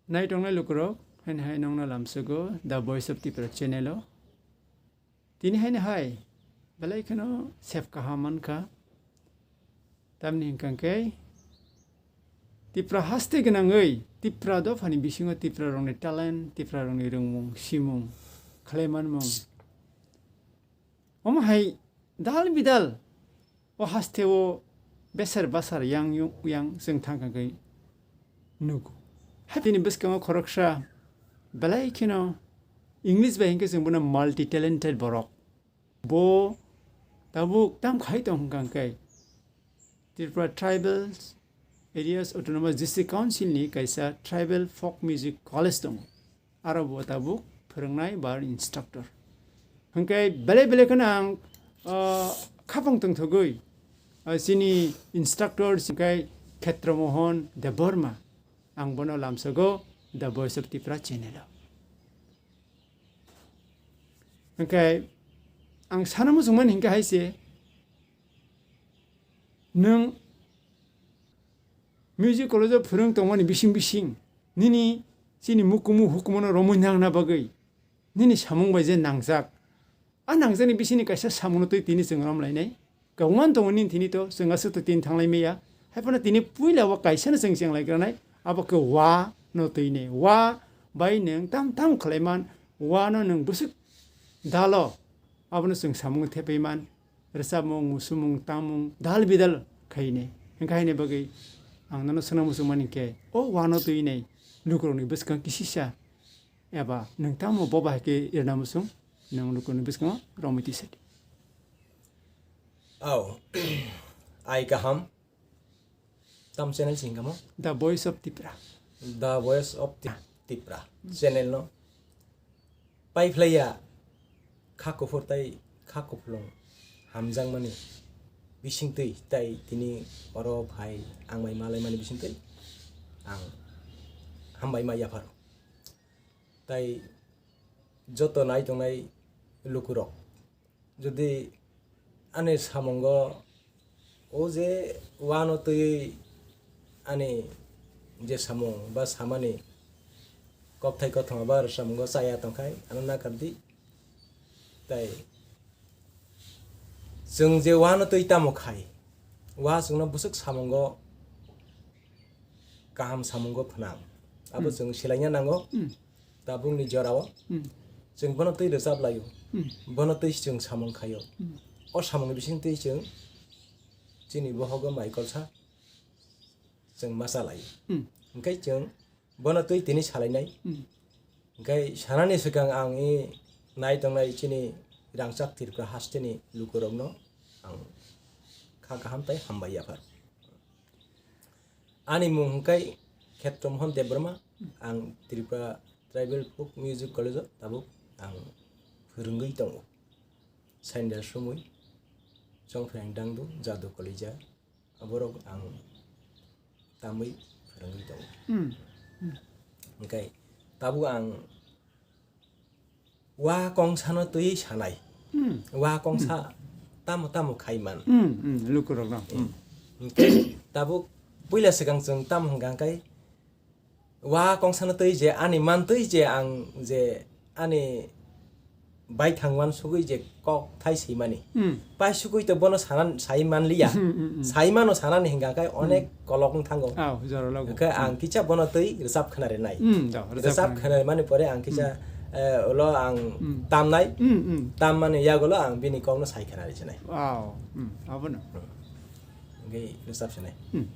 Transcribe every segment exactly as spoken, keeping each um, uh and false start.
Nai tongnai lukurok, haini hai nongno lamsogo The Voice of Tripura channel o. Tini haini hai belai kheno sep kaham mankha. Tamni hwnkha khe Tipra haste gwnangwi Tipra dophani bisingo Tipra rokni talent, Tipra rokni rwngmung, simung, khlaimanmung. Omo hai dal bidal o haste o besar basar yang yung yang chwng thang kha khe nugo. Hai bini bwskango khoroksa belai kheno English bai hinkhe chwng bono multi talented borok. Bo tabuk tam khai tong hwnkha khe Tripura Tribal Areas Autonomous District Council ni kaisa Tribal Folk Music College tongo. Aro bo tabuk phwrwngnai bar instructor. Hwnkhe belai belai kheno ang, ah, khapang tongthogwi, ah, chini instructor hwnkhe Khetra Mohan Debbarma. Ang bono lamsogo The Voice of Tripura channel o. Hwnkhe ang sana muchungmani hwnkhe hai se, nwng music college o phwrwng tongmani bising bising nini chini mukumu hukumono romwi nangna bagwi nini samung bai je nangjak. A nangjakni bisingni kaisa samungno twi tini chwng romlainai. Kwbangma tongo nini thini to, chwng aswk to tini thanglai maya. Haiphano tini puila o kaisano chwng chenglai granai, abo khe wa no twi ne. Wa bai nwng tam tam khlai man, wa no nwng bwswk dalo, abono chwng samung thepai man. Rwchapmung, musumung, tangmung, dal bidal khai ne. Hwnkhe haini bagwi ang nono swngna muchung mani khe, o wa no twi ne lukurokni bwskang kisisa eba nwng tamo bo bahai khe rwna muchung, nwng lukurokni bwskango romwi twi sadi. Au, ai kaham. Tam channel sing kamo? The Voice of Tipra. The Voice of Tip-, Tipra. Channel no. Pai phlaiya kha kuphur tai kha kuphlung hamjakmani bisingtwi tai tini oro phai ang bai malaimani bisingtwi ang hambai ma yapharo. Tai joto nai tongnai lukurok, jodi ani samungo o je wano twi ani je samung ba samani kokthai kothoma ba samungo chaya tongkhai ano nakardi. Tai chwng je wano twi tamo khai, wa chwngno bwswk samungo kaham samungo phnang. Abo Hmm. chwng silaina nango. Hmm. Tabukni jorao Hmm. chwng bono twi rwchap laio. Hmm. Bono twi chwng samung khaio. Hmm. O samungni bising twi chwng chini bohogo mai kolsa chwng ma cha laio. Hmm. Hwnkhe chwng bono twi tini salainai. Hmm. Hwnkhe sanani swkang ang i nai tongnai chini rangchak Tripura hasteni lukurokno ang kha kaham tai hambai yaphar. Ani mung hwnkhe Khetra Mohan Debbarma, ang Tripura Tribal Folk Music College-o tabuk ang phwrwngwi tongo. Saindar Sumui, Chongphreng Dangdu, Jadu Kolija, aborok ang tamwi phwrwngwi tongo. Hmm. Hwnkhe tabuk ang wa kongsano twi sanai. Hmm. Wa kongsa tamo tamo khai man. Hmm, hmm, lukurokno. Hmm. Hwnkhe tabuk puila swkang chwng tamo hwnkha khe wa kongsano twi je ani man twi je ang je ani baithang wansugwi je kok thai swimani. Hmm. Paisugwi to bono sanan, sai manliya. Hmm, hmm, hmm. Sai mano sanani hwnkha khe onek kolok wng thango. Aw, joralo. Hwnkhe ang kisa bono twi rwchap khna rinai. Hmm, do, rwchap khna rinai. Rwchap khna rimani pore ang kisa, Hmm. eh, ulo ang Hmm. tamnai. Hmm, hmm. Tammani yagulo ang bini kokno sai khna rijinai. Aw, hmm, abono. Hwnkhe rwchap sinai. Hmm.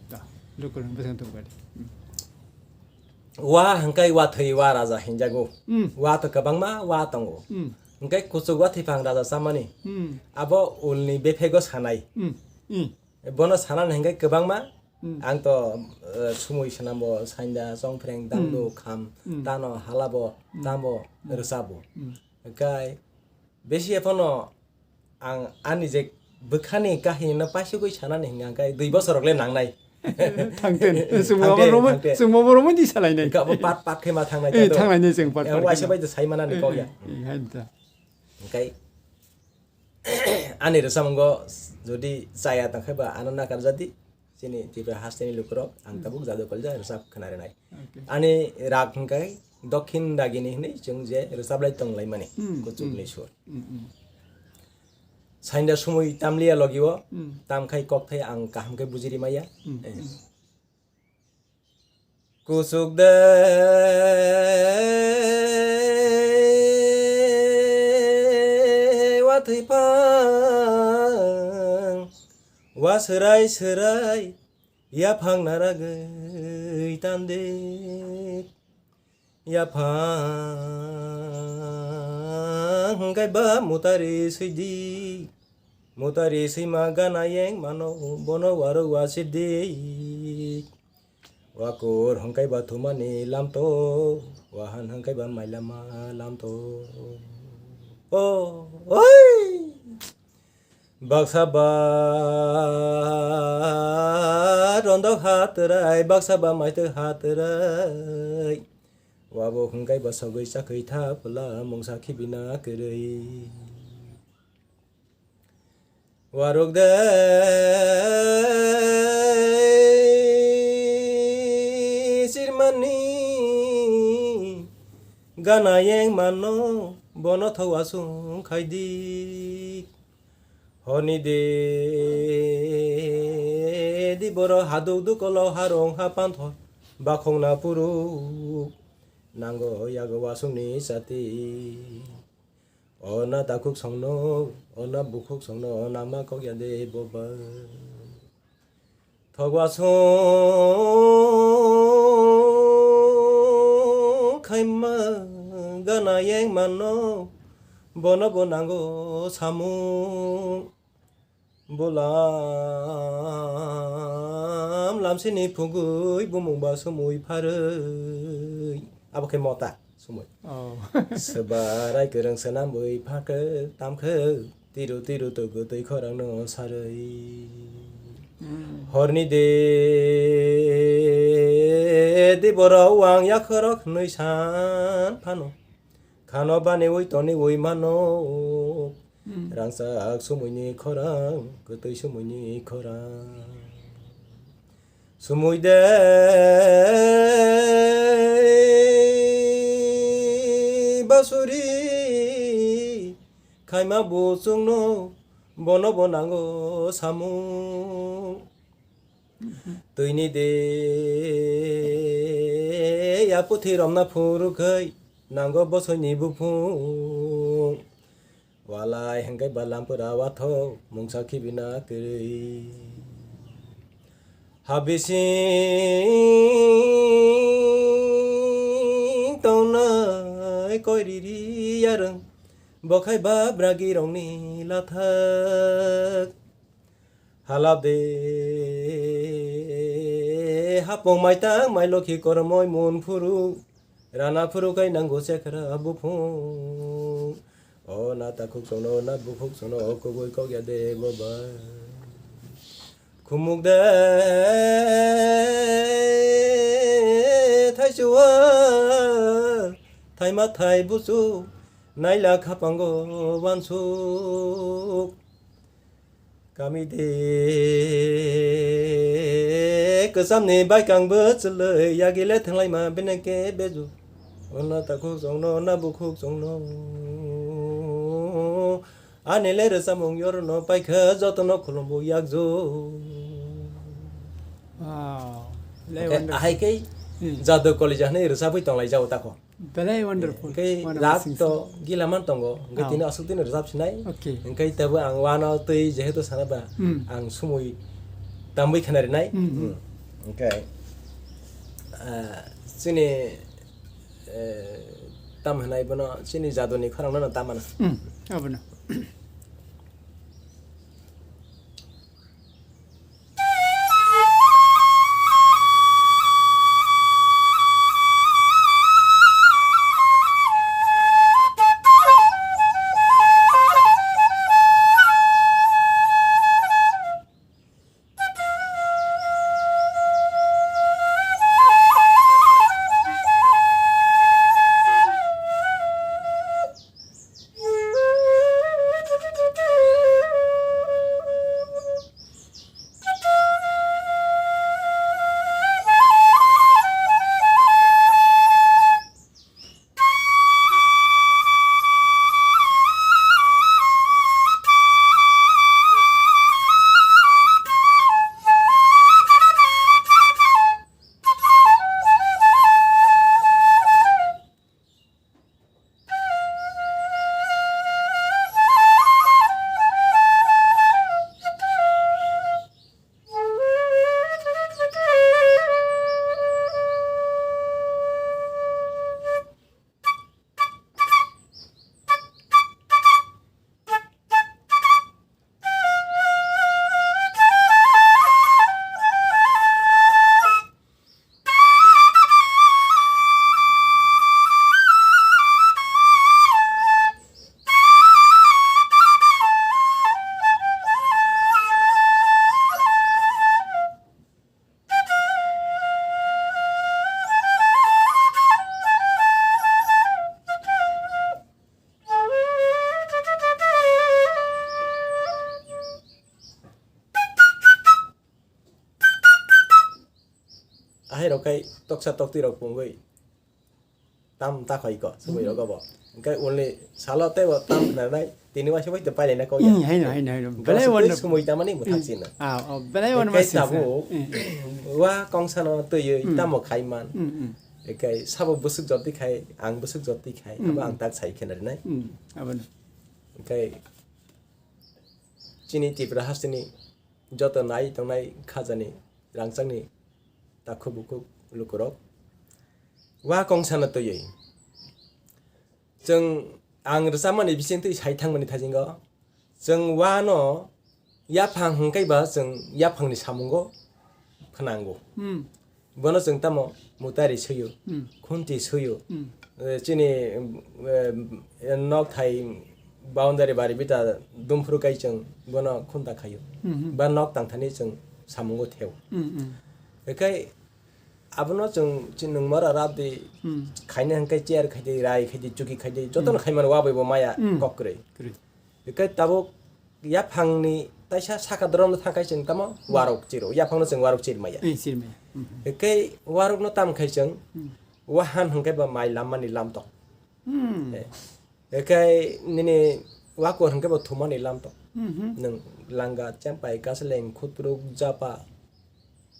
Do, lukurokno bwskango tubukadi. Hmm. Wa hwnkhe wa thwi wa raja hinjago. Hmm. Wa to kwbangma wa tongo. Hmm. Hwnkhe kuchuk wa thwiphang raja chamani. Hmm. Abo ulni bephego sanai. Hmm. Hmm. Bono sanani hwnkhe kwbangma. Hmm. Ang to, eh, sumui swnambo, sainda, chongphreng, dangdo, Hmm. kham, Hmm. tano, halabo, Hmm. tambo, Hmm. rwchapbo. Hmm. Hwnkhe besi ephano ang ani je bwkhani kahini no paisugwi sanani hwnkha khe dui bosor rok le nangnai. Thangten, chwngbo Thangten, abo romwi, thangten. Chwngbo abo romwi di salainai. Hwnkhe abo pat, pat khe ma thangnai Eh, ta do. Thanglainai chwng pat, Eh, pat waisa khe ma. Bai to sai manani Eh, kok ya. Eh, hai da. Hwnkhe ani rwchapmungo jodi chaya tongkhe ba ano nakarjadi. chini Tripura hasteni lukurok ang tabuk Jadu Kalija rwchap khwna rwnai. Okay. Ani rag hwnkhe Dokhin Ragini hwnwi chwng je rwchaplai tonglaimani, hmm, kuchukni, hmm, sur. Hmm, hmm. Sainda sumui tamliya logi o, hmm, tamkhai kokthai ang kaham khe bujiri maya. Hmm, eh. Hmm. Kuchuk de wathwi phang, wa swrai swrai, yaphang naragwi tande. Yaphang hwnkhe ba mutari swidi, mutari swima gana yeng mano, bono waro wasidi. Wakur hwnkhe ba thumani lamto, wahan hwnkhe ba mailama lamto. O, oi! Baksa ba rondok hatwrai, baksa ba maitwk hatwrai. Wabo hwnkhe ba sogwi chakwi tha pwla mungsa khibina kwrwi. Waruk de sirmani gana yeng mano bono thawa sung khaidi. Horni de di boro haduk dukolo harong ha panthor bakhongna puruk nango yago wasungni sati. O na takhuk songno, o na bukhuk songno, o na ma kok ya de boba. Thogwa song khaima gana yeng mano, bono bo nango samung. Bulam lamsini phugwi bumung ba sumui pharwi. Abo khe mota sumui. Oh. Swbarai kwrwng swnam bui phakhe tamkhe tiru tiru tugu twi khorang no sarwi. Hmm. Horni de di borok wang yakhorok hwnwi san phano. Khano baniwi toniwi mano. Hmm. Rangchak sumuini khorang, kwtwi sumuini khorang. Sumui de basuri khaima buchungno bono bo nango samung. Twini de ya puthi romna phuru khai nango bosoini buphung. Walai hwnkhe ba lampura wathok mungsa khibina kwrwi. Habising tongnai koiriri yarwng bokhai ba bragi rongni lathak. Halap de hapung maitang mai lokhi kormoi mun phuru rana phuru kai nango sekra buphung. O na takhuk sono na bukhuk sono o kubui kok ya de boba. Khumuk de thaichua thaima thai buchu naila khapango wansuk. Kami de kwchamni baikang bwchwlwi yagile thanglaima beneke beju. Ono takhuk chongno na bukhuk chongno. Ani le rwchapmung yorno paikha jotono khulumbu yakju. Wow. Le wonderful. Ahai khe hmm. Jadu Kalija hwnwi rwchapwi tonglai jao tako. Belai wonderful. Hwnkhe one of the rag sings. To gila man tongo. Hwnkhe oh. Tini aswk tini rwchap sinai. Okay. Hwnkhe tabo ang wano twi jehetu sana ba hmm. Ang sumui tambwi khana rinai. Hmm, hmm. Hmm. Hwnkhe ah, chini eh, tam hwnai bono chini jaduni khorang no tam mana. Hmm. Abono. Tei toksa toktwi rok pungwi tam ta khoi ko, sumui rogo bo. Hwnkhe ulni salo tei bo tam khna nai, tini waisa bai to pailai na kok ya. Hmm, haino, haino, haino. Belai wano. Sumui tamani mwthak sino. Ah, oh, belai wano. Hwnkhe mas sisa. Tabuk, hmm, wa kongsa no twiwi, hmm, tamo khai man. Hmm, hmm. Hwnkhe sabo bwswk jotwi khai, ang bwswk jotwi khai, hmm, abo, hmm, ang tak sai khna rinai. Hmm, abono. Hwnkhe chini Tripura hasteni joto nai tongnai khajani rangchakni takhuk bukhuk lukurok wa kongsano twiwi. Chwng ang rwchapmani bisingtwi sai thangmani thaijingo, chwng wano yaphang hwnkhe ba chwng yaphangni samungo khnango. Hmm. Bono chwng tamo mutari suyo, hmm, khunti suyo, hmm, eh, chini, eh, nok thai boundary bari bita dumphuru kai chwng bono khunta khayo. Hmm, hmm. Ba nok tangthani chwng samungo theo. Hmm, hmm. Ekai abono chwng chini nwngmora rabdi, hmm, khaina hwnkhe chair khaidi, rai khaidi, chuki khaidi, jotono, hmm, khaimani wabai bo maya, hmm, kok kwrwi. Kwrwi. Hwnkhe tabuk yaphangni taisa saka doromno thangkhai chwng tamo warok chiro, yaphangno chwng warok chirmaya. Eh, chirmaya. Mhm. Hwnkhe warokno tamkhai chwng, hmm, wahan hwnkhe ba mai lammani lamtok. Hmm. Eh, hwnkhe nini wakur hwnkhe bo thumani lamtok. Mhm. Nwng langa, chempai, kasleng, khutruk, japa,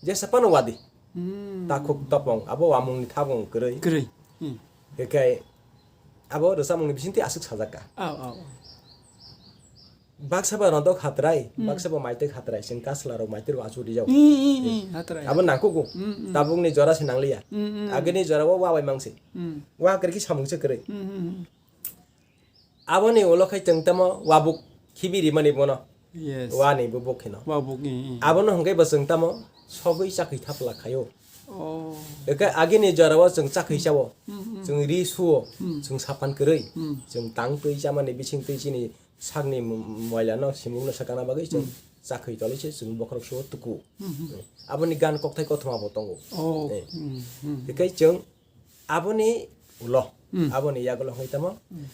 jesa phano wadi. Hmm. Takhuk topong, abo wamungni thabung kwrwi. Kwrwi. Hmm. Hwnkhe abo rwchapmungni bisingtwi aswk sajak kha. Aw, aw, aw. Baksa ba rodok hatrai, hmm, baksa ba maitwk hatrai, chwng kasla rok maitwk rok achuk rijak. Hmm, hmm, hmm, hatrai. Abo nangkugo. Hmm, hmm. Tabukni jora se nangliya. Hmm, hmm. Agini jora o wa bai mangsi. Hmm. Wa kwrwi khe samung se kwrwi. Hmm, hmm, hmm. Aboni ulo khai chwng tamo wabuk khibi rimani bono. Yes. Wani bubuk kheno. Wabuk, i, i. Abono hwnkhe bo chwng tamo sogwi chakwi thapla khaio. Oh. Eke agini jorao chwng chakwi chao. Mm, mm. Chwng ri suo. Mm. Chwng sapan kwrwi. Mm. Chwng tang twi chamani bising twi chini sakni m-, moila no simung no sakana bagwi chwng, mm, chakwi toli se chwng bokhorok suo tuku. Mm, mm. Aboni gan kokthai kothoma bo tongo. Oh. Eh. Mm, mm. Eke chwng aboni ulo, mm, aboni yagulo hwnwi tamo. Mm.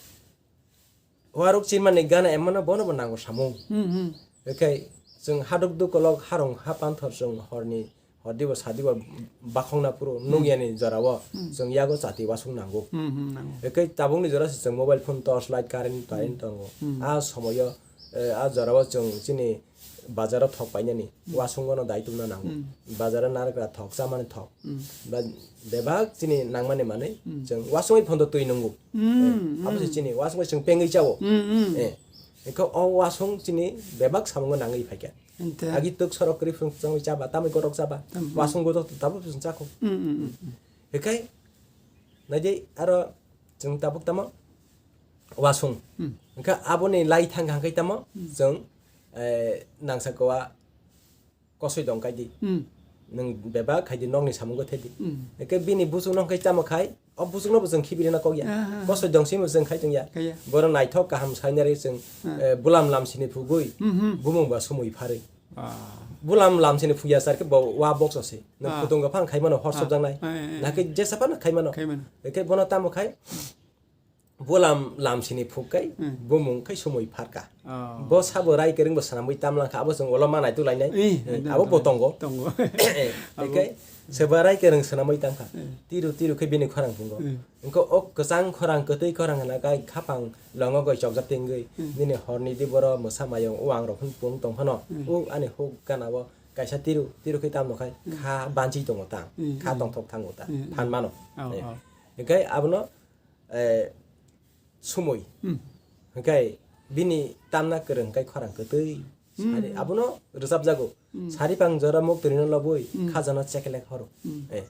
Waruk chirmani gana emano bono bo nango samung. Hmm, hmm. Ekhai chwng haduk dukolok harong ha panthor chwng horni, hordibo sadibo bakhongna phuru, hmm, nukya ni jorao, hmm, chwng yago chati wasung nango. Hmm, hmm, nango. Ekhai tabukni jora se chwng mobile phone, torch light, current, hmm, current tongo. Hmm. A somoyo, eh, a jorao chwng chini bazaro thok painani, hmm, wasung bono dai tubuna nango. Hmm. Bazaro narwkra thok, chamani thok. Hmm. Ba bebak chini nangmani manwi, hmm, chwng wasungwi phondo twi nungo. Hmm, eh, abo se, hmm, chini wasungwi chwng pengwi chao. Hmm, hmm. Eh, engkho o wasung chini bebak samungo nangwi phaikha. Ente. Agi twk sorok kwrwi phung chwngwi chaba, tamwi kotok chaba. Hmm, hmm. Wasung gotok tabuk chwng chakho. Hmm, hmm, hmm, hmm. Ekhai naidi aro chwng tabuk tamo wasung. Hmm. Engkha aboni lai thang hangkai tamo, hmm, chwng, eh, nangsa kowa kosoi dong kai di. Hmm. Nwng bebak khai di, nokni samungo thai di. Hmm. Eke bini buchuk no hwnkhe tamo khai, o buchuk no bo chwng khibiri na kok ya. Aha. Kosoi dong simi bo chwng khai tong ya. Khai ya. Borok naithok kaham sainari chwng, ah, eh, bulam lam sini phugwi, hmm, hmm, bumung ba sumui pharwi. Ah. Bulam lam sini phugya sar khe bo wa box o se. Nwng, ah, phutung ga phang khai mano hor, ah, sopjak nai. Ah, eh, eh, nakhe eh, jesa phano khai mano. Khai mano. Eke bono tamo khai, bulam lam sini phuk kai, hmm, bumung khai sumui pharka. Oh. Bo sabo rai kwrwng bo swnamwi tamlangkha, abo chwng ulo manai tulainai. Eh, eh, abo bo tongo. Tongo. Eh, abo. Ekhai soba rai kwrwng swnamwi tangkha. Eh. Tiru tiru khe bini khorang phungo. Eh. Engkho o kwchang khorang, kwtwi khorang hwna kai khapang longo goi chokjak tingwi. Hmm. Nini horni di boro mwsa mayung o ang rok phun pung tong phano. Hmm. O ani huk gana o kaisa tiru, tiru khe tamo khai, hmm, kha banchi tongo tang. Hmm, kha, hmm, tongthok thango ta. Hmm, hmm. Phan mano. Oh, eh, oh. Ekhai abono eh, sumui. Hmm. Hwnkhe bini tamna kwrwng khe khorang kwtwi. Hmm. Sari, abono rwchapjago. Hmm. Sari pang jora mok twrwino lobwi, hmm, khajana chekelek horo. Hmm. Eh,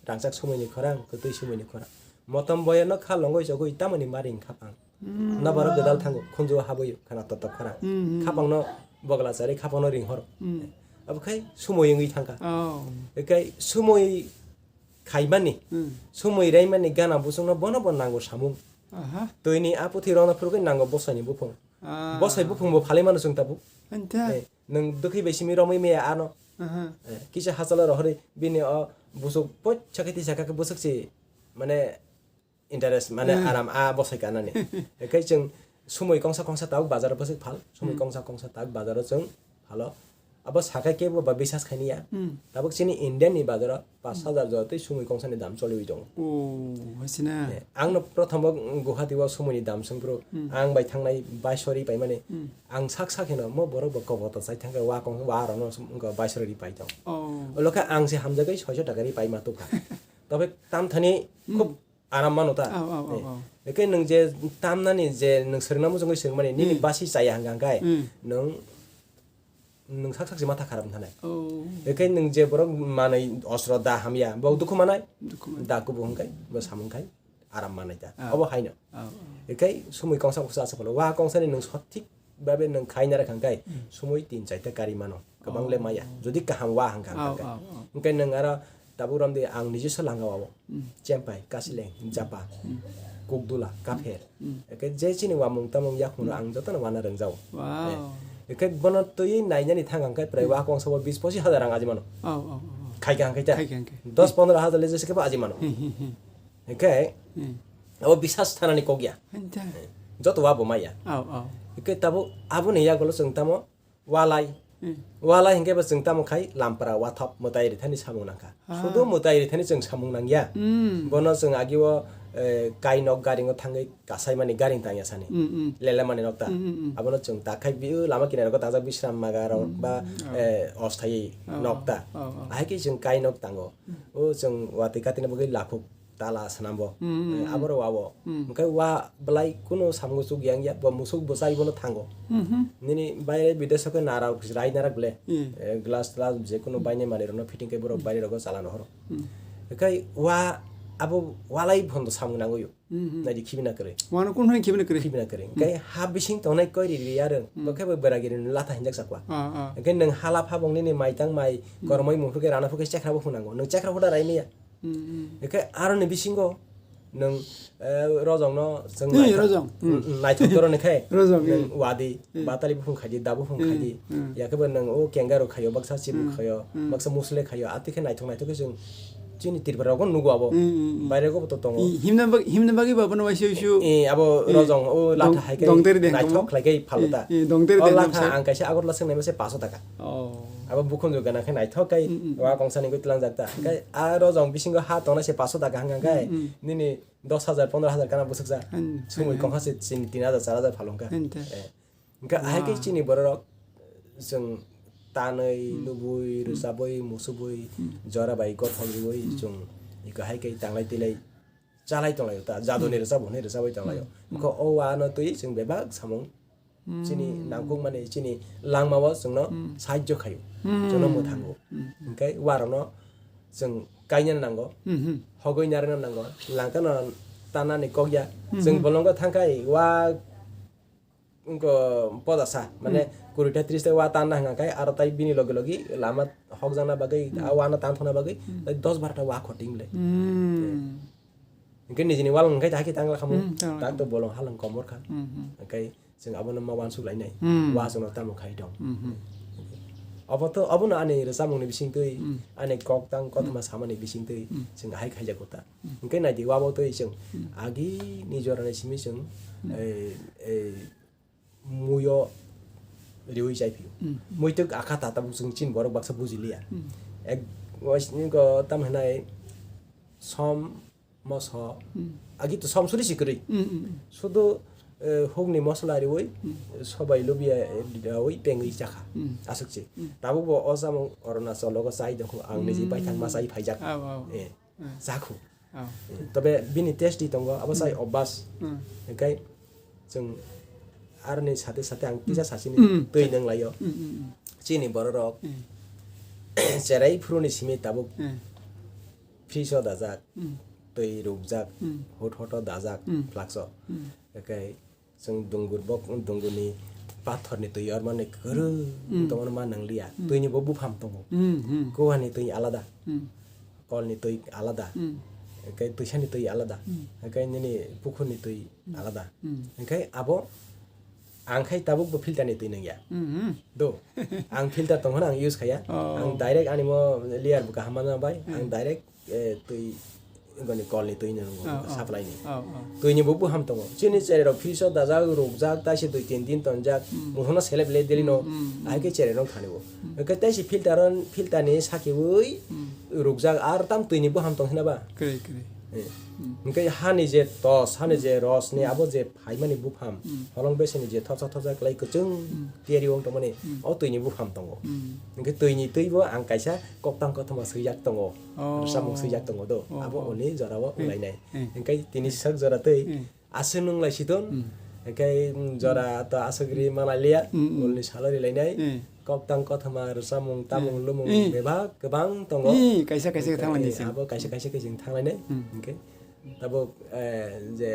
rangchak sumui ni khorang, kwtwi sumui ni khorang. Motom boyarno kha longwi chogwi tamoni maring kha pang. Hmm. Nabaro gwdal thango, khunju habwi khana totok khorang. Hmm, hmm. Khapangno bogla chari, khapangno ring horo. Hmm. Eh, abo khai sumui wngwi thangkha. Oh. Ekhai sumui khaimani, hmm, sumui raimani gana buchukno bono bo nango samung. Aha. Twini a puthi rokno phurugwi nango bosai ni buphung. Ah. Bosai buphung bo phalwi mano chwng tabuk. Anta. Eh, nwng dukhi bai simi romwi maya ano. Aha. Eh, kisa hachalo rohorwi bini o buchuk poisa khe tisa kha khe buchuk si mane interest, mane, hmm, aram a bosai kanani. Ekhai chwng sumui kongsa kongsa tabuk bazaro bwswk phal, sumui, hmm, kongsa kongsa tabuk bazaro chwng phalo. Abo sakai kebo ba bisas khaini ya. Hmm. Tabuk chini Indian ni bazaro pas hajar jora tei sumui kongsa ni dam choliwi tongo. Oh, hai se na. Eh, ang no prothom bo Guwahati o sumui ni dam swngphuru, hmm, ang bai thangnai baisori paimani. Hmm. Ang sak sak hino mo borok bo koboto chai thangkhe wa kong wa rok no wngkha baisori ri pai tong. Oh. Olo khe ang se hamjagwi soiso taka ri pai ma tukha. Tobe tamthani, hmm, khub aram mano ta. Au, au, au, eh, au. Eke nwng je tamnani je nwng swrwngna muchungwi swrwngmani, nini, hmm, basi chaya hwnkha hwnkhe, hmm, nwng, nwng sak sak se matha kharap wngthanai. Oh. Eke nwng je borok manwi osro da hamya, bo dukhu manai. Dukhu manai. Da kubuk hwnkhe bo samung khai aram manai ta. Ah. Obo haino. Ah, ah. Eke sumui kongsa kongsa asa phano wa kongsani nwng sothik babe nwng khaina rwkha hwnkhe, hmm, sumui tin chaita kari mano. Kwbang le maya. Oh. Jodi kaham wa hwnkha, oh, hwnkha hwnkhe. Oh, oh. Hwnkhe nwng aro tabuk romdi ang nijesa langao. Hmm. Chempai, Kasileng, hmm, Japa, hmm, Kukdula, Kapher. Hmm. Eke je chini wamung tamung yakungno, hmm, ang jotono wana rwngjago. Wow. Eh, eke bono twiwi nainani thang hwnkhe prai, hmm, wa kongsa bo bis pochis hajar rang aji mano. Oh, oh, oh, oh. Khaikha hwnkhe ta. Khaikha hwnkhe. Dos pondro hajar le jesa khe bo aji mano. Hmm, hmm, hmm. Hwnkhe, hmm, abo bisas thanani kok ya. Hwnkhe. Eh, joto wa bo maya. Oh, oh. Eke tabuk aboni yagulo chwng tamo Walai. Hmm. Walai hwnkhe bo chwng tamo khai lampra wathop mwtai rithani samung nangkha. Ah. Sudu mwtai rithani chwng samung nangya. Hmm. Bono chwng agio, eh, kainok garingo thangwi kasaimani garing tangya sani. Hmm, hmm. Lelemani nokta. Hmm, hmm, hmm. Abono chwng takhai bi-, lama kinaro tajak Bisram Maga rok, hmm, ba, oh, eh, osthai, oh, nokta. Oh, oh. Ahai khe chwng kainok tango. Hmm. O chwng watwi katina bagwi lakhuk tala swnambo. Mm, mm, eh, mm. Aboro wao. Mm. Hwnkhe wa belai kunu samungo chuk yang ya, bo musuk bwchai bono thango. Mhm. Nini baire bidesh khe nara rai narak ble. Mm. Eh, glass glass je kunu, mm, bainai manwi rokno fitting khe borok, mm, baire rogo chala no horo. Mm. Hwnkhe wa abo walai phondo samung nangwi. Mhm. Naidi khibina kwrwi. Wano kun hai khibina kwrwi? Khibina kwrwi. Mm. Hwnkhe ha bising tongnai koi ri ri yarwng. Mm. Bo khe bo beragiri no latha hinjak sakwa. Ah, ah. Hwnkhe nwng hala phabong nini maitang mai, mm, kormoi muphru khe rana phru khe chekra bo phunango. Nwng chekra huda rai maya. Mm, mm. Hwnkhe aroni bisingo nwng, eh, rojongno chwng, eh, naithok, rojong, mm, mm, mm, naithok doroni khe rojong, nwng, eh, wadi, eh, batali buphung khaidi, da buphung, eh, khaidi, eh, yakhe bo nwng o kenga rok khaio, baksa chibuk, mm, khaio, mm, baksa musle khaio, atwi khe naithok naithok khe chwng chini Tripura rogo nugo abo, mm, mm, mm, baire go bo to tongo. I, himna bag-, himna bagwi bo abono waisa waisa, eh, abo, eh, rojong o latha hai khe dongteri de naithok khlai khe phalo ta. Eh, eh, dongteri de latha ang kaisa Agartala swngnai mase paso taka. Oh. Abo bukhunju gana khe naithok kai, mm, mm, wa kongsa ni gwi tlangjak ta. Mm. Kai a rojong bisingo ha tongna se paso taka hwnkha kai, mm, mm, nini dos hajar, pondro hajar kana bwswk ja. Mm, sumui, mm, kongkha se chini tin hajar, char hajar phalung kha. Mm, ta. Eh. Hwnkha hai khe, wow, chini bororok chwng tanwi, mm, lubui, mm, rwchabwi, musubwi, mm, jora bai gothok rwui, mm, chwng iko hai khe tanglai tilai chalai tonglaio ta, jadoni, hmm, rwchapmung hwnwi rwchabwi tonglaio. Hmm. Wngkha o wa no twi chwng bebak samung, hmm, chini nangkukmani, chini langmao chwngno, hmm, sahajyo khaio, hmm, chwngno mwthango. Hmm. Hwnkhe wa rokno chwng kaina nango, hmm, hmm, hogwi narwkna nango, langkano tanani kok ya. Hmm, chwng, hmm, bolongo thangkhai wa wngkha poda sa, mane, hmm, kurita tris ta wa tanna hwnka khe, aro tai bini logi logi lama hokjakna bagwi, hmm, a wa no tanthokna bagwi, hmm, tai dos barota wa khoting le. Hmm. Hwnkhe nijini walong hwnkhe ta hakhe tangla khamu, hmm, tangla tak to khamu. Bolong halong komor kha. Hmm, hmm. Hwnkhe chwng abono ma wansuk lainai. Hmm. Wa chwngno tamo khai tong. Hmm, hmm. Obo to, obono ani rwchapmungni bisingtwi, hmm, ani kok tang, hmm, kothoma samani bisingtwi, hmm, chwng hai khaijak kota. Hmm. Hwnkhe naidi wabo twi chwng, hmm, agini jorani simi chwng, hmm, eh, eh, muio riui chai phio. Hmm. Muitwk akha ta tabuk chwng chini borok baksa buji liya. Hmm. Ek, ois-, niko tam hinai som moso, hmm, agi to som suri si kwrwi. Hmm, hmm, hmm. Sudu, eh, hukni mosla riui, hmm, sobai lubia, eh, riui pengwi chakha. Hmm. Aswk si. Hmm. Tabuk bo o chamung Arunachal logo chai dongkho, ang niji, hmm, baithang ma chai phaijak. Au, au. Eh. Hmm. Chakhu. Oh. Tobe bini testi tongo, abo sai, hmm, obas. Hmm. Hwnkhe chwng aroni sate sate ang kisa, hmm, sasini, hmm, twi nwng laio. Hmm, hmm, hmm. Chini bororok, hmm, cherai phuruni simi tabuk, hmm, fridge o dajak, hmm, twi rukjak, hmm, hot hot o dajak, hmm, flask o. Hmm. Hwnkhe chwng dungur bok, dungurni pathorni twi yormani kwrwng, mm, tongmani ma nangliya. Mm. Twini bo buphang tongo. Mm, mm. Kuwani twi alada. Mm. Kolni twi alada. Mm. Hwnkhe twisani twi alada. Mm. Hwnkhe nini pukhurni twi, mm, alada. Mm. Hwnkhe abo ang khai tabuk bo filter ni twi nangya. Mm, mm. Do. Ang filter tong hwnwi ang use khaiya. Oh. Ang direct ani mo layer bo kaham manna bai. Ang, mm, direct, eh, twi Goni kolni twi no nwngo, Oh, oh. Supply ni. Oh, oh. Twi ni bo buphang tongo. Chini cherai rok fridge o dajak, rukjak, taise dui tin din tonjak. Hmm. Mungsa no selep le daily no. Hmm, hmm, hmm. Ahai khe cherai rok thani bo. Hmm. Hwnkhe taise filter on, filter ni sakiui Hmm. rukjak, ar tam twi ni buphang tong hina ba? Kwrwi, kwrwi. Eh. Hmm. Hwnkhe hani je tos, hani je ros ni Hmm. abo je phaimani buphang, Hmm. holong beseni je thopsa thopsa klai kwchwng Hmm. tiyari wng tongmani, Hmm. o twi ni buphang tongo. Hmm. Hwnkhe twi ni twi bo ang kaisa koktang kothoma swijak tongo. Oh. Rwchapmung swijak tongo do. Oh, Abo oh. Oni jora o Eh, ulainai. Eh. Hwnkhe tini sak jora twi Eh. aswk nung lai siton. Hmm. Hwnkhe, mm, jora to aswk ri manai liya. Hmm, hmm. Ulni salo ri lainai. Eh. Koktang kothoma rwchapmung, tamung, Eh. lumung Eh. bebak kwbang tongo. Eh, kaisa kaisa Hwnkhe, thang lainai eh, chwng. Abo kaisa kaisa khe chwng thang lainai. Hmm. Hwnkhe tabuk, eh, je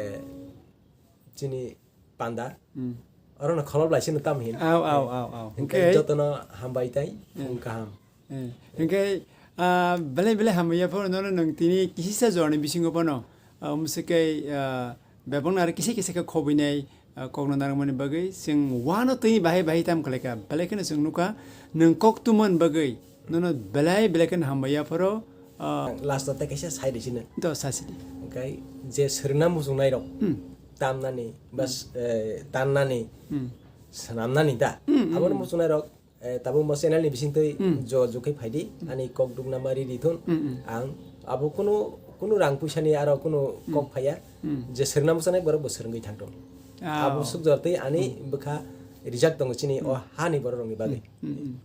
chini panda. Hmm. Orono kholop lai sino tam hin. Au, au, au, au. Hwnkhe Hwnkhe jotono hambai tai, Hmm. phung kaham. Eh, hwnkhe, ah, belai belai hamya phano nono nwng tini kisisa jorani bisingo phano, ah, mwswkhe, ah, bebakno aro kisa kisa khe khobwinai, ah, kokno narwkmani bagwi chwng uano twi bahai bahai tam khlaikha. Belai kheno chwng nukha, nwng kok tumani bagwi nono belai belai kheno hamya phano, ah, Last o tei kaisa sai rwsino. Do sasidi. Hwnkhe je swrwngna muchungnairok Hmm. tamnani, ba Hmm. s-, eh, tannani, Hmm. swnamnani da. Hmm, hmm, Abono hmm. muchungnairok Eh, tabuk mo channel ni bisingtwi Hmm. jogajog khe phaidi, Hmm. ani kok dukna ma ridi thun. Hmm, hmm. Ang abo kunu, kunu rang puisa ni aro kunu Hmm. kok phaiya, Hmm. je swrwngna muchunai borok bo swrwngwi thangthung. Ah. Abo sukjor twi ani Hmm. bwkha rijak tongo chini o Hmm. hani borok rokni bagwi. Hmm, hmm, hmm.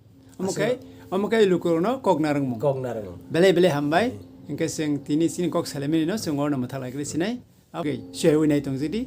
Omo Aswk khai, omo khai lukurokno kok narwkmung. Kok narwkmung. Belai belai hambai. Hmm. Hwnkhe chwng tini chini kok salaimani no chwng orno mwthak lai khe sinai. Okay, swiwi nai tong jidi,